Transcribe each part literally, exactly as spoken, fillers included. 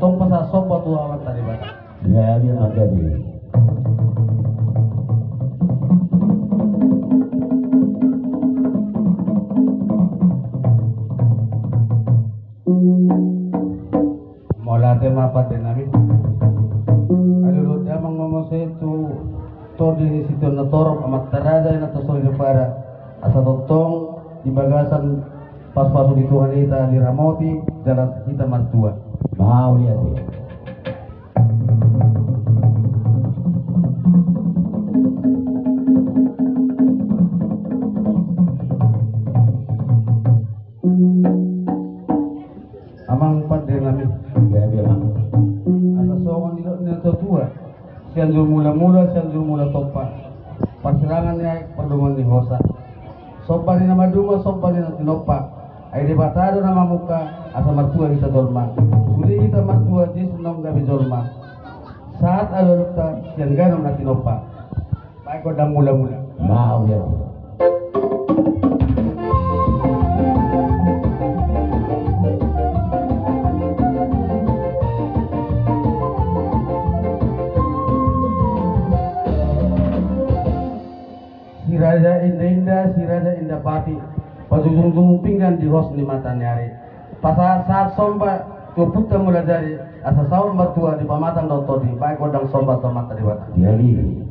Tong pasahat somba tu Amanta Debata. Jadi, jadi. Mauliate ma pande nami. Alu dohot damang ma muse tu tondi ni situan na torop, Amanta Raja Inanta Soripada. Asa tongtong di bagasan pasupasu ni Tuhan i taramoti jala hita martua. Mauliate. Amang pande nami. Iya, iya, Amang. Asa songon nidok ni natuatua, Sianjur Mulamula, Sianjur Mula Tompa. Parsirangan ni aek, pardongan ni hosa. Somba ni na maduma, somba ni na tinompa. Ai Debata do na mamungka, asa martua hita jolma. Sude hita martua, Jesus naung gabe jolma. Sahat alualunta sian ganup na tinompa. Baen gondang mulamula. Mauliate. Si Raja Indainda, si Raja Indapati, pajujungjungjung pinggan di hos ni mata ni ari. Pasahatsahat somba tu Ompunta Mulajadi, asa saut martua di pamatang dohot tondi, baen gondang somba tu Amanta Debata. Jadi.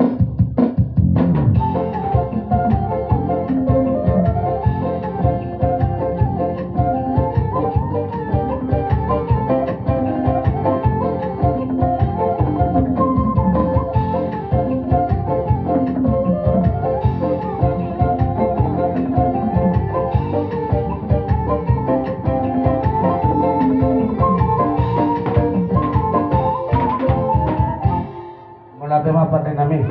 Mauliate ma pande nami.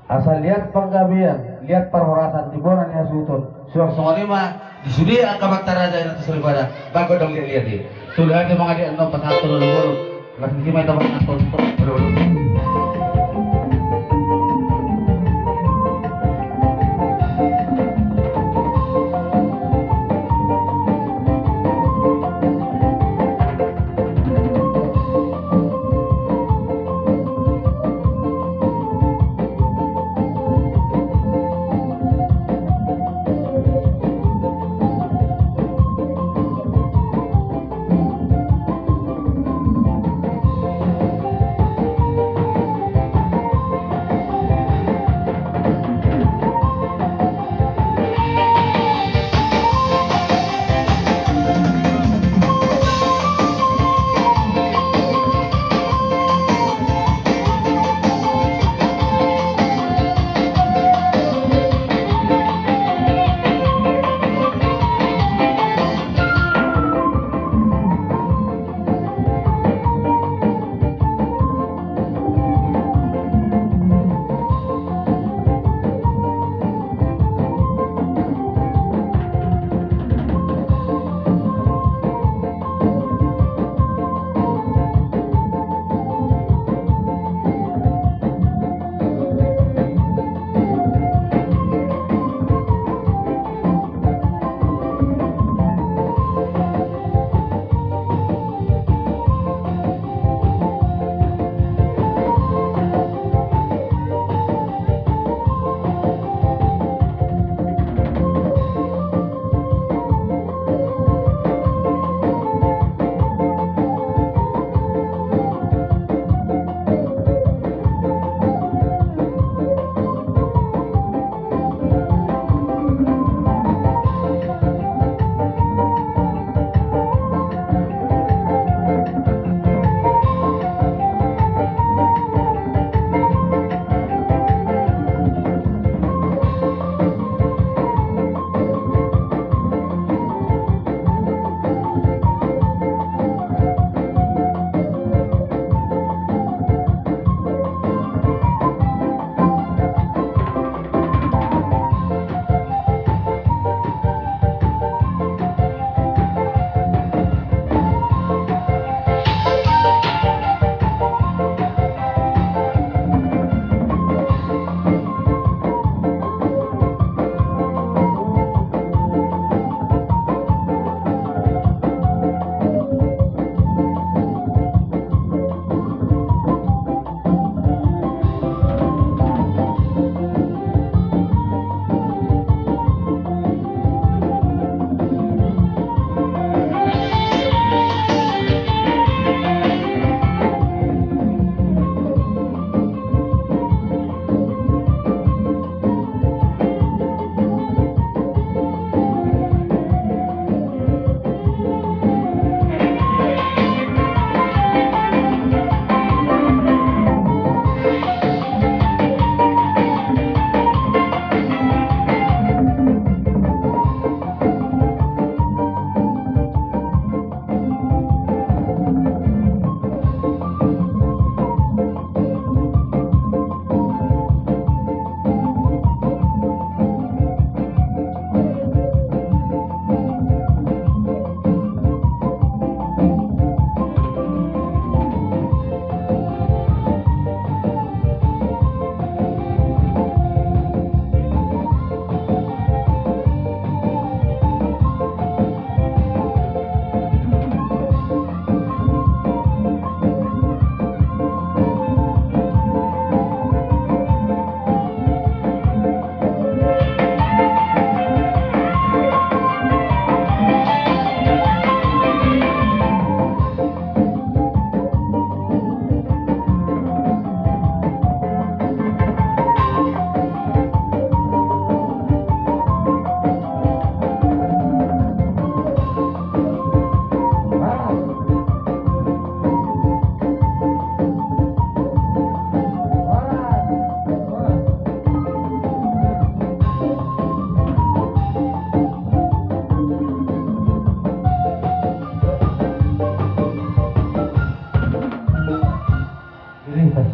Asa liat panggabean, liat parhorasan di bona ni hasuhuton. Suang songon i ma di sude angka Amanta Raja Inanta Soripada. Baen gondang liatliat i. Tolu hata mangaliat annon pasahathon olo-olo. Las ni si ma hita pasahathon olo-olo.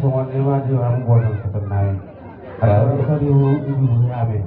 Songon i ma di hamu boa dohot saonari. Asa di hami.